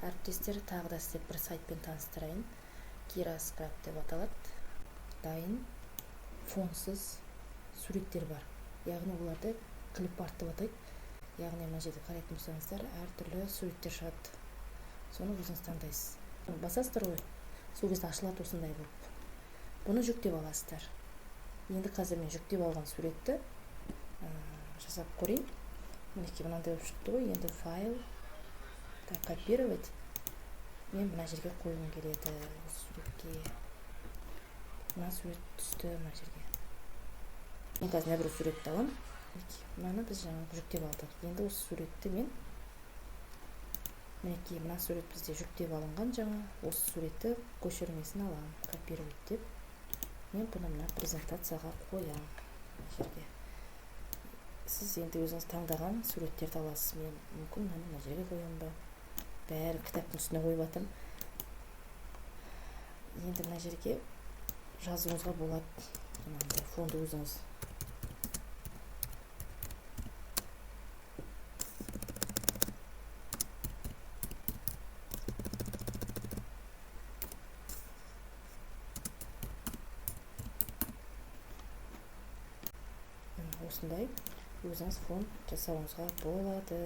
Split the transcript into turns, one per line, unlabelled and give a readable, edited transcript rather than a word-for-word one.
Әріптестер, тағы да сіздерді бір сайтпен таныстырайын. Kira Scribe деп аталады. Дайын фонсыз суреттер бар. Яғни оларды клипарт деп атайды. Яғни мына жерде қарайтын болсаңыздар, әртүрлі суреттер шығады. Соны өзіңіз таңдайсыз. Басасыздар ғой, сол кезде ашылады осындай болып. Бұны жүктеп аласыздар. Енді қазір мен жүктеп алған суретті жасап көрейін. Мінекей, мынандай болып шықты ғой. Енді файл, так, копировать. Мен мына жерге қойғым келеді осы суретке. Мына сурет түсті мына жерге. Мен қазір мына бір суретті аламын. Мінекей, мынаны біз жаңа жүктеп алдық. Енді осы суретті мен, мінекей, мына сурет бізде жүктеп алынған жаңа. Осы суретті көшірмесін аламын, копировать деп. Мен бұны мына презентацияға қоямын мына жерге. Сіз енді өзіңіз таңдаған суреттерді аласыз. Мен мүмкін мынаны мына жерге қоямын ба? Бәрі кітаптың үстіне қойып жатырмын. Енді мына жерге жазуыңызға болады. Жаңағындай фонды өзіңіз. Осындай өзіңіз фон жасауыңызға болады.